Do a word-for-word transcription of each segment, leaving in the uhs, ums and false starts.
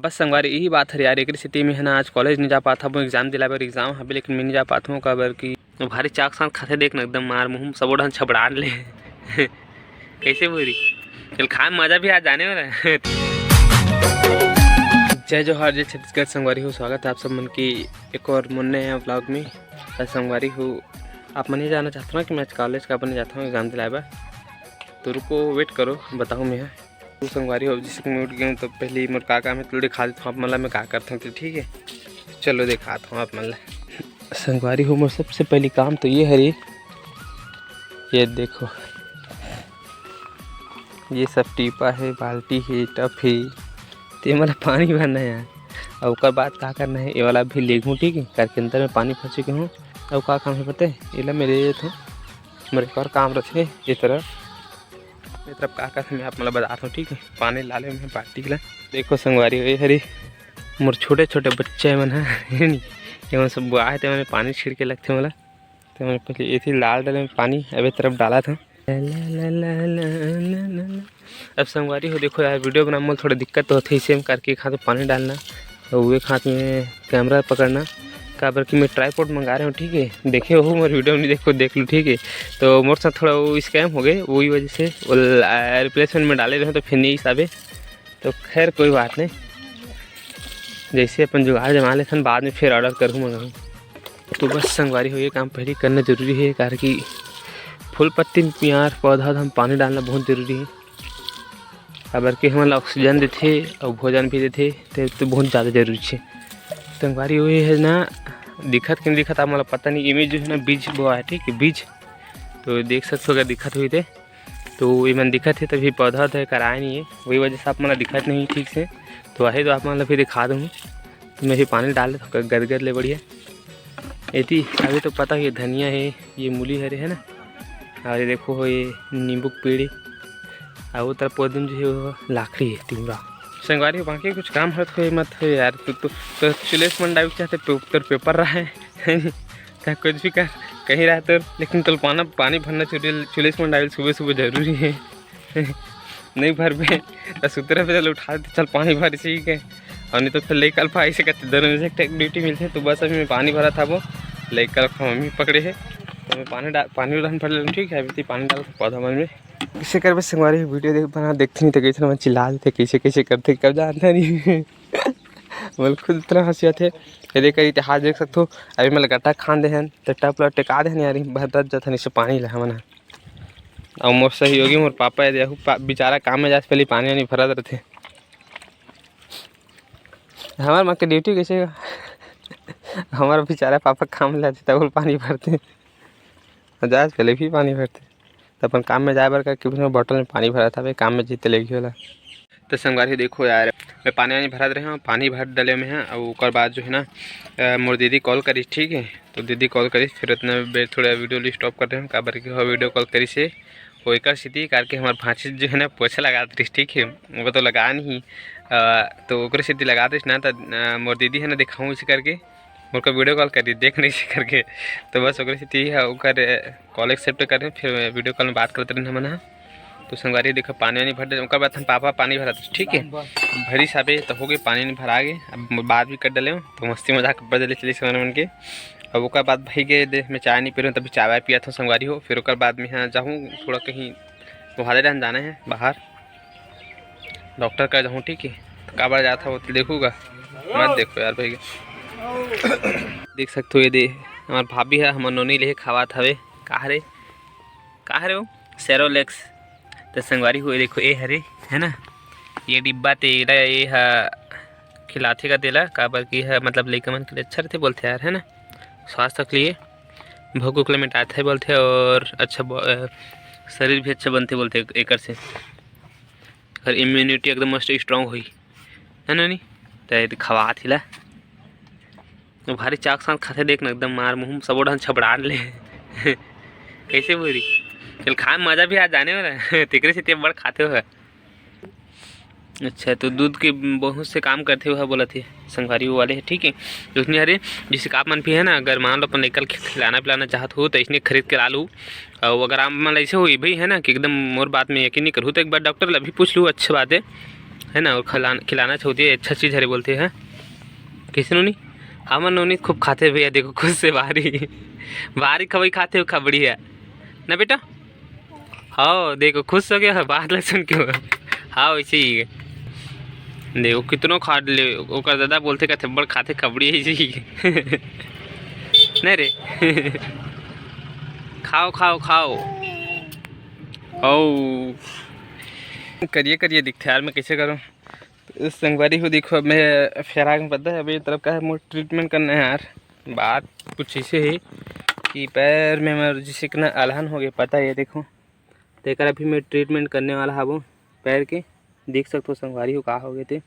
बस संगवारी, यही बात हरे यार, एकरे सेती मैं ह ना आज कॉलेज नहीं जा पात हूँ, एग्जाम दिला बर एग्जाम हवे, लेकिन मैं नहीं जा पात हूँ, काबर कि भारी चाक साथ खाथे, देख ना एकदम मार मुँह सबो डहन छबड़ान ले। कैसे बोरी? चल खाए में मजा भी आ जाने वाला है। जय जोहार, जय छत्तीसगढ़ संगवारी हो, स्वागत है आप सब मन की एक और मुन्ने व्लॉग में। तो संगवारी हो, आप मन ये जानना चाहते हो ना कि मैं आज कॉलेज काबर नहीं जाता हूँ एग्जाम दिलाए बर, तो रुको, वेट करो, बताऊँ मैं। तो संगवारी हो, जैसे कि मैं उठ गया हूँ, तो पहले मोर का काम है, तो दिखा देता हूँ आप मन ला मैं का करता हूँ, तो ठीक है, चलो दिखाता हूँ आप मन ला। संगवारी हो, मोर सबसे पहली काम तो ये हरे, ये देखो, ये सब टीपा है, बाल्टी है, टब है, ते मोला पानी भरना है यार। और ओकर बाद का करना है, ये वाला भी लेगहूँ, ठीक है, कार के अंदर में पानी भर चुके हूँ। और का काम है पता है, एला मैं ले लेता हूँ, मोर एक और काम रथे ये तरफ। ये तरफ का करथे मैं आप मन ला बताथंव, ठीक है। पानी ला ले मैं बाल्टी ला। देखो संगवारी हो, ये हरे मोर छोटे-छोटे बच्चा मन ह, ये मन सब बोआए हे, ते मन पानी छिड़के लगथे मोला। ते मन पहले एती ला डाले पानी, अब ए तरफ डालत हंव। अब संगवारी हो, देखो यार, वीडियो बनाए में थोड़ा दिक्कत तो होथे, इसे में करके एक हाथ में पानी डालना और एक हाथ में कैमरा पकड़ना, काबर कि मैं ट्राईपॉड मंगा रहे हंव, ठीक है। देखे हो मोर वीडियो नहीं देखो, देख लो, ठीक है। तो मोर साथ थोड़ा वो स्कैम हो गए, वही वजह से वो रिप्लेसमेंट में डाले रहे तो फिर नहीं हिसाबे। तो खैर कोई बात नहीं, जैसे अपन जुगाड़ जमा लेथन, बाद में फिर ऑर्डर करहूँ, मंगाहूँ। तो बस संगवारी हो, ये काम पहले करना जरूरी है, कारण कि फूल पत्ती में यार पौधा उधा में पानी डालना बहुत जरूरी है, काबर कि हमन ला ऑक्सीजन देथे और भोजन भी देथे, ते तो बहुत ज़्यादा जरूरी है। संगवारी हो, ये है ना, दिखत कि नहीं दिखत, आप मन ला पता नहीं, इमेज जो है ना, बीज बोआ है, ठीक है, बीज। तो देख सकते हो, अगर दिखत हुई थे तो ये मन दिखत है, तभी पौधा उधा कराए नहीं है, वही वजह से आप मन ला दिखत नहीं ठीक से। तो आहे तो आप मन ला भी दिखा दूँ। तो मैं भी पानी डाल देता हूँ गदगद ले बढ़िया। एती अभी तो पता ही है, धनिया है, ये मूली हरे है ना, और ये देखो हो, ये नींबू के पेड़ है, और वो तरफ पौधे में जो है वो लाखड़ी है, तिमरा। संगवारी हो, बाकी कुछ काम हत हो मत हो यार, तू तो, तो चुलेस मन डाल चाहते पे-, तोर पेपर रहा है। चाहे कुछ भी कर, कहीं रहा तो, लेकिन तोल पाना, पानी भरना चुलेस, चुलेस मन डाल सुबह सुबह जरूरी है। नहीं भरबे तो सुतरे पे चल उठा दे, चल पानी भर, ठीक है। और नहीं तो फिर लइका ल पाई से कहते, दोनों में से एक ड्यूटी मिलते। तो बस अभी मैं पानी भरा था, वो लइका ल मम्मी पकड़े है, तो मैं पानी डाल, पानी उड़ान भर लेना, ठीक है। अभी तो पानी डाल के पौधा मन में कैसे करबे संगवारी, वीडियो देख बना, देखते नहीं तो कैसे मैं चिल्ला देते, कैसे कैसे करते, कब जानता नहीं। मतलब खुद इतना हंसी आते। ये देख, इतिहास देख सकते हो, अभी मैं गट्टा खान दे हन, तो टप ला टेका दे हन यार, भरत जात हन इससे पानी ला हमन ह। और मोर सहयोगी मोर पापा, ये देखो, पा-, बेचारा काम में जाए से पहले पानी वानी भरत रहते। हमार माँ के ड्यूटी कैसे, हमारा बेचारा पापा काम ले जाते, तब पानी भरते, जाए से पहले भी पानी भरते। तो अपन काम में जाए बर करके भी बॉटल में पानी भरत हवे, काम में जीते लेगी वाला। तो संगवारी देखो यार, मैं पानी वानी भरत रहे हूँ, पानी भर डले में है। और ओकर बाद जो है ना, अ, मोर दीदी कॉल करी, ठीक है। तो दीदी कॉल करी, फिर उतना बेर थोड़ा वीडियो स्टॉप कर रहे हूँ, काबर कि वीडियो कॉल करी से वो एकर सेती करके हमार भांची जो है ना पोछा लगात रहिस, ठीक है। वो तो लगा नहीं, अ, तो ओकरे सेती लगात रहिस ना, तो, अ, मोर दीदी है ना, दिखाऊँ इसे करके, मोर का वीडियो कॉल करी, देख नहीं से करके। तो बस ओकरे सेती है, ओकर कॉल एक्सेप्ट कर रहे, फिर वीडियो कॉल में बात करते रहे हमन ह। तो संगवारी देखो, पानी वानी भर डले, ओकर बाद हम पापा पानी भरत, ठीक है, भरी साबे तो हो गए, पानी नहीं भरा गए। अब बात भी कर डले, तो मस्ती मजाक कर डले चलिस हमन मन के। अब ओकर बाद भाई गए दे, मैं चाय नहीं पी रहा हूँ, तभी चाय वाय पिया था संगवारी हो। फिर ओकर बाद में यहाँ जाऊँ थोड़ा कहीं, वहाँ रहन जाना है बाहर, डॉक्टर का जाऊँ, ठीक है। तो काबर जात हवो तो देखूगा, मत देखो यार भाई। देख सकते हो, ये दे हमार भाभी है, हमार नोनी ले खावात हवे। का हरे, का हरे वो? सेरोलेक्स। तो संगवारी हो, ये देखो, ये हरे, है ना, ये डिब्बा ते एला, ये ह खिलाथे का तेला, काबर कि ह मतलब लइका मन के लिए अच्छा रहते बोलते यार, है ना, स्वास्थ्य के लिए। भूख उख ले मिटाथे बोलथे और अच्छा ब-, अ, शरीर भी अच्छा बनथे बोलथे एकर से। और इम्यूनिटी एकदम मस्त स्ट्रॉन्ग होई, है ना नी? त ये खवात हिला। वो भारी चाक साथ खाथे, देख ना, एकदम मार मुँह सबो डहन छबड़ान ले। कैसे बोरी? चल खाए में मजा भी आ जाने वाला है। तेकरे से ते बड़ खाथे हो। अच्छा, तो दूध के बहुत से काम करथे, वह बोलत हे संगवारी, वो वाले है, ठीक है। तो उसने हरे, जैसे कि आप मन भी है ना, अगर मान लो अपन लइका ल खिलाना पिलाना चाहत हो, तो इसने खरीद के ला लू। और अगर आप मन ऐसे हो, ये भी है ना कि एकदम मोर बात में यकीन नहीं करू, तो एक बार डॉक्टर ला भी पूछ लू, अच्छी बात है। है ना, और खिलाना, खिलाना चाहिए, अच्छा चीज़ हरे बोलते हैं। कैसे नोनी? हमर नोनी खूब खाथे भैया, देखो खुद से भारी, भारी खबई खाथे, वो खबड़ी है ना बेटा। हाँ, देखो खुश हो गया है बात ला सुन के। हाँ, वैसे ही है। देखो कितनो खा ले, ओकर दादा बोलते कहते बड़ खाथे खबड़ी है जी। नहीं रे। खाओ, खाओ, खाओ। ओ, करिए, करिए दिखते यार, मैं कैसे करूँ? तो संगवारी हो, देखो, अब मैं फेराक में पता है, अभी ये तरफ का है, मोर ट्रीटमेंट करना है यार। बात कुछ ऐसे है कि पैर में मोर जैसे कि ना अलहन हो गया, पता है, ये देखो। तेकर अभी मैं ट्रीटमेंट करने वाला हवो पैर के, देख सकते हो संगवारी हो का हो गए थे।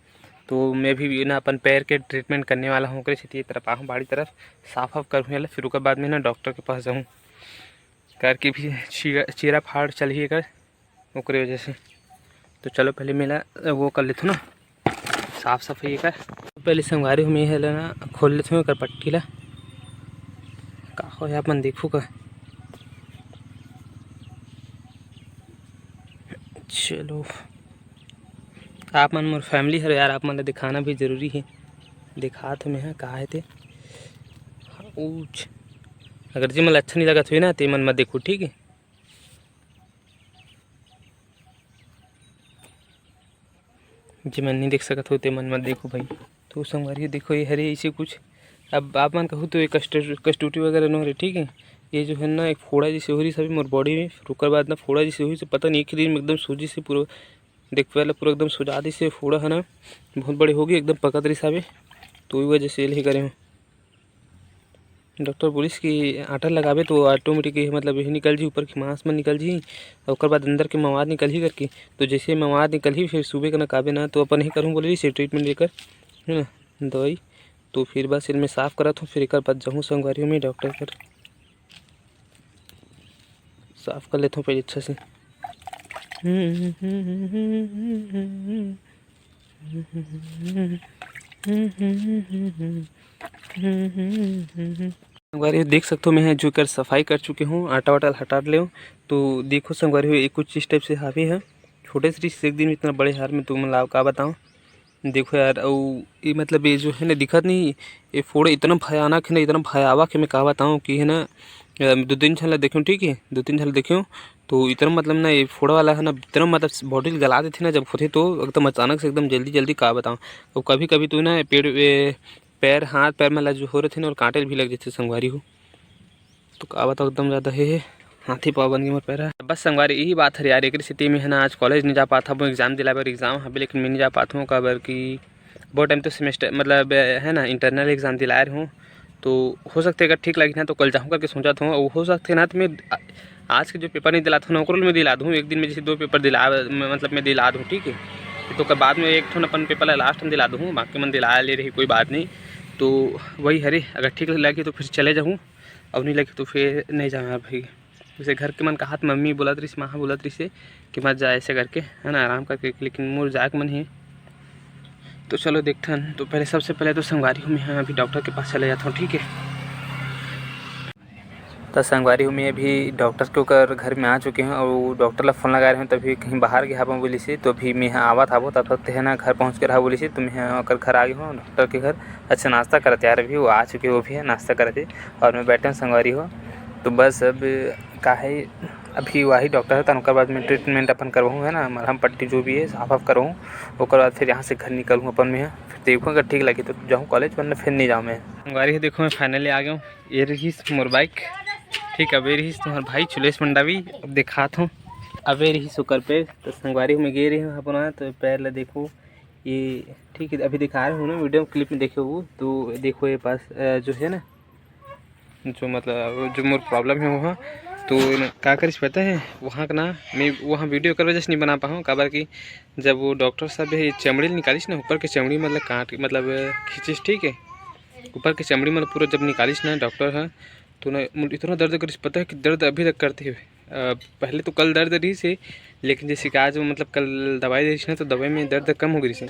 तो मैं भी ना अपन पैर के ट्रीटमेंट करने वाला हूँ, ओकरे सेती ये तरफ आहूँ बाड़ी तरफ, साफ वाफ करूँ, फिर ओकर बाद में ना डॉक्टर के पास जाऊँ, करके भी चीरा, चीरा फाड़ चलही एकर, ओकरे वजह से। तो चलो पहले मेला वो कर लेथो ना, साफ सफाई एकर। पहले संगवारी हो, मैं हे ला ना खोल लेथो एकर पट्टी ला, का हो आप मन देखू का। चलो, आप मन मोर फैमिली हर यार, आप मन ला दिखाना भी जरूरी है। दिखात हो मैं हा का है ते। ऊच, अगर जे मन ला अच्छा नहीं लगत हुई ना, ते मन मत देखू, ठीक है? जे मन नहीं देख सकत हो, ते मन मत देखो भाई। तो संगवारी देखो, ये हरे ऐसे कुछ, अब आप मन कहू तो ये कस्ट-, कस्तूरी वगैरह नो हरे, ठीक है? ये जो है ना, एक फोड़ा जैसे हो रही सभी मोर बॉडी में, फिर ओकर बाद ना फोड़ा जैसे हुई से पता नहीं, एक ही दिन में एकदम सूजी से पूरा, देख पहले पूरा एकदम सुजा दी से फोड़ा है ना, बहुत बड़े होगी, एकदम पकत रही साबे, तो वही वजह से यही करे हूँ। डॉक्टर बोलिस कि आटा लगाबे तो ऑटोमेटिक ये मतलब यही निकल जी, ऊपर की मांस में निकल जी, ओकर बाद अंदर के मवाद निकल ही करके। तो जैसे मवाद निकल ही, फिर सुबह के ना काबे ना, तो अपन ही करूँ बोले से ट्रीटमेंट लेकर, है ना, दवाई। तो फिर बस इनमें साफ करत हूँ, फिर एक बाद जाऊँ संगवारी में डॉक्टर कर, साफ कर लेता हूँ पहले अच्छा से। संगवारी हो, देख सकते हो, मैं जो कर सफाई कर चुके हूँ, आटा वाटा हटा ले। तो देखो संगवारी हो, ये कुछ इस टाइप से हावी है, छोटे से रिस एक दिन इतना बड़े हार में तुम लाओ का बताऊँ। देखो यार, अउ ये मतलब ये जो है ना, दिखत नहीं, ये फोड़ा इतना भयानक है ना, इतना भयावह है, मैं का बताऊँ कि है ना, अ, दो तीन झन ला देखियो, ठीक है, दो तीन झन ला देखियो, तो इतना मतलब ना, ये फोड़ा वाला है ना, इतना मतलब बॉडी गला देथे ना, जब होथे तो एकदम अचानक से, एकदम जल्दी जल्दी, का बताऊँ। तो कभी कभी तो ना पेड़, ए, पैर, हाथ पैर में ला जो हो रहे थे ना, और कांटे भी लग जाते संगवारी हो। तो का बताओ, एकदम ज़्यादा हे, हे हाथी पाव बन गए मोर पैरा। बस संगवारी, यही बात हर यार, एकरे सेती मैं है ना आज कॉलेज नहीं जा पात हबो, एग्जाम दिलाए बर एग्जाम हबे, लेकिन मैं नहीं जा पात हूँ, काबर कि बहुत टाइम तो सेमेस्टर मतलब है ना, इंटरनल एग्जाम दिलाए रहूँ। तो हो सकते अगर ठीक लगी ना तो कल जाऊँ करके सोचत हूँ, और हो सकते ना तो मैं आ-, आज के जो पेपर नहीं दिलात हूँ ना, ओकरो मैं दिला दूँ एक दिन में, जैसे दो पेपर दिला, मतलब मैं दिला दूँ, ठीक है। तो ओकर बाद में एक ठन अपन पेपर ला लास्ट में दिला दूँ, बाकी मन दिला ले रही, कोई बात नहीं। तो वही हरे, अगर ठीक लगी तो फिर चले जाऊँ, अब नहीं लगे तो फिर नहीं जाना भाई। जैसे घर के मन कहा, मम्मी बोलत रहिस, माँ बोलत रहिस कि मत जा ऐसे करके, है ना, आराम करके, लेकिन मोर जाए के मन ही। तो चलो देखथन। तो पहले, सबसे पहले तो संगवारी हूँ मैं अभी डॉक्टर के पास चले जाता हूँ, ठीक है। तो संगवारी हूँ मैं अभी डॉक्टर के ओकर घर में आ चुके हूँ, और डॉक्टर ला फोन लगा रहे हूँ, तभी कहीं बाहर गया हूँ बोली से, तो अभी मैं यहाँ आवत हबो, तब तक ते है ना घर पहुँच के रहा बोली से, तो मैं यहाँ ओकर घर आ गया हूँ डॉक्टर के घर। अच्छा, नाश्ता करत यार, अभी वो आ चुके, वो भी है नाश्ता करत है, और मैं बैठे हूँ संगवारी हो। तो बस अब का है, अभी वही डॉक्टर है, तन ओकर बाद में ट्रीटमेंट अपन करवाऊँ, है ना, मरहम पट्टी जो भी है साफ वाफ करवाऊँ, ओकर बाद फिर यहाँ से घर निकलूँ अपन में, फिर देखूँ अगर ठीक लगी तो जाऊँ कॉलेज, वरना फिर नहीं जाऊँ मैं। संगवारी हो, देखो मैं फाइनली आ गया हूँ। ये रहीस मोर बाइक, ठीक है, अब ये रहीस तुम्हार भाई चुलेश मंडावी, अब दिखात हूँ। अब ये रहीस ओकर पैर, तो संगवारी हो मैं गे रही हूँ अपना, तो पैर ला देखो, ये ठीक है, अभी दिखा रहे हूँ ना वीडियो क्लिप में, देखे हो तो देखो ये पास, अ, जो है ना, जो मतलब जो मोर प्रॉब्लम है वहाँ, तो न-, का करिस पता है, वहाँ का ना मैं वहाँ वीडियो कर वजह से नहीं बना पाऊँ, काबर कि जब वो डॉक्टर साहब ये चमड़ी निकालिस ना, ऊपर के चमड़ी मतलब काट, मतलब खींचिस, ठीक है, ऊपर के चमड़ी मतलब पूरा जब निकालिस ना डॉक्टर है, तो ना मुझे इतना दर्द करिस पता है कि दर्द अभी तक करते हुए, अ, पहले तो कल दर्द रहिस हे, लेकिन जैसे कि आज वो मतलब कल दवाई दे रही ना, तो दवाई में दर्द कम हो गई से,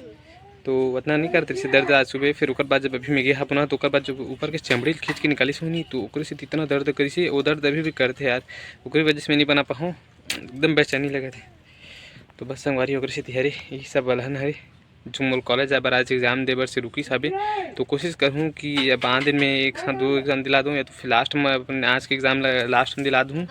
तो उतना नहीं करते रहिस दर्द आज सुबह। फिर ओकर बाद जब अभी मैं गया अपना, तो ओकर बाद जब ऊपर के चमड़ी खींच के निकालिस होनी, तो ओकरे से इतना दर्द करिस हे, वो दर्द अभी भी करते यार, ओकरे वजह से मैं नहीं बना पाऊँ, एकदम बेचैनी लगे थे। तो बस संगवारी ओकरे से हरे, यही सब बलहन हरे। जो मोर कॉलेज जाए बर आज एग्जाम दे बर से रुकिस हवे, तो कोशिश करहूँ कि अब आन दिन में एक साथ दो एग्जाम दिला दूँ, या तो फिर लास्ट में अपन आज के एग्जाम लास्ट में दिला दूँ,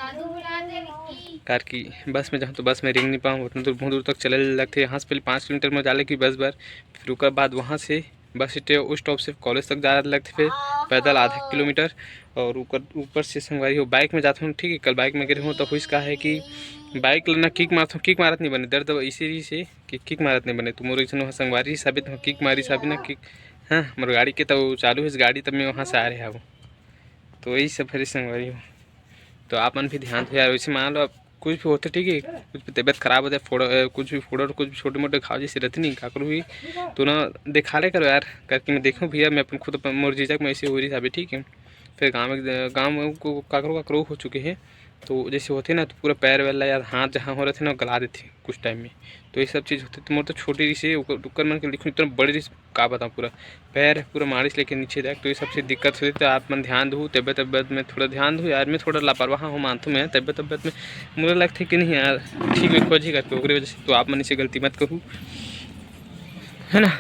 काबर कि बस में जाहूँ तो बस में रेंग नहीं पाऊँ, उतना दूर, बहुत दूर तक चले लगथे। यहाँ से पहले पाँच किलोमीटर में जाले की बस बर, फिर ओकर बाद वहाँ से बस स्टे-, उस स्टॉप से कॉलेज तक जाए लगथे, फिर पैदल आधा किलोमीटर। और ऊपर, ऊपर से संगवारी हो, बाइक में जात हूँ, ठीक है, कल बाइक में गिरे हूँ, तो हुइस का है कि बाइक ल ना किक मारत हूँ, किक मारत नहीं बने, दर्द इसे रहिस हे कि किक मारत नहीं बने, तो मोर एक झन वहाँ संगवारी साबित हो, किक मारी साबित ना किक, हाँ, मोर गाड़ी के तो चालू है गाड़ी, तब मैं वहाँ से आ रहे हूँ। तो यही सब है संगवारी हो, तो आप मन भी ध्यान दो यार। वैसे मान लो, अब कुछ भी होथे, ठीक है, कुछ भी तबीयत खराब हो जाए, फोड़ा, अ, कुछ भी फोड़ा, कुछ भी छोटे मोटे घाव जैसे रहते नहीं काकरो भी, तो ना दिखा ले करो यार, करके मैं देखूँ भैया, मैं अपन खुद अपन मोर जीजा के मैं ऐसे हो रही साबित, ठीक है। फिर गाँव में, गाँव में को काकरो काकरो हो चुके हैं, तो जैसे होथे ना, तो पूरा पैर वैर ला यार, हाथ जहाँ हो रहे थे ना, गला देथे कुछ टाइम में। तो ये सब चीज़ होथे, तो मोर तो छोटे रहिस हे, ओकर, ओकर मन के लिखूँ, इतना बड़े रहिस, का बताऊँ, पूरा पैर पूरा मारिस लेके नीचे तक। तो ये सब चीज़ दिक्कत होथे, तो आप मन ध्यान दू, तबियत, तबियत में थोड़ा ध्यान दू यार। मैं थोड़ा लापरवाह हूँ, मानथूँ मैं, तबियत, तबियत में मोला लगथे कि नहीं यार, ठीक में खोजी करके, ओकरे वजह से। तो आप मन इसे गलती मत करू, है ना।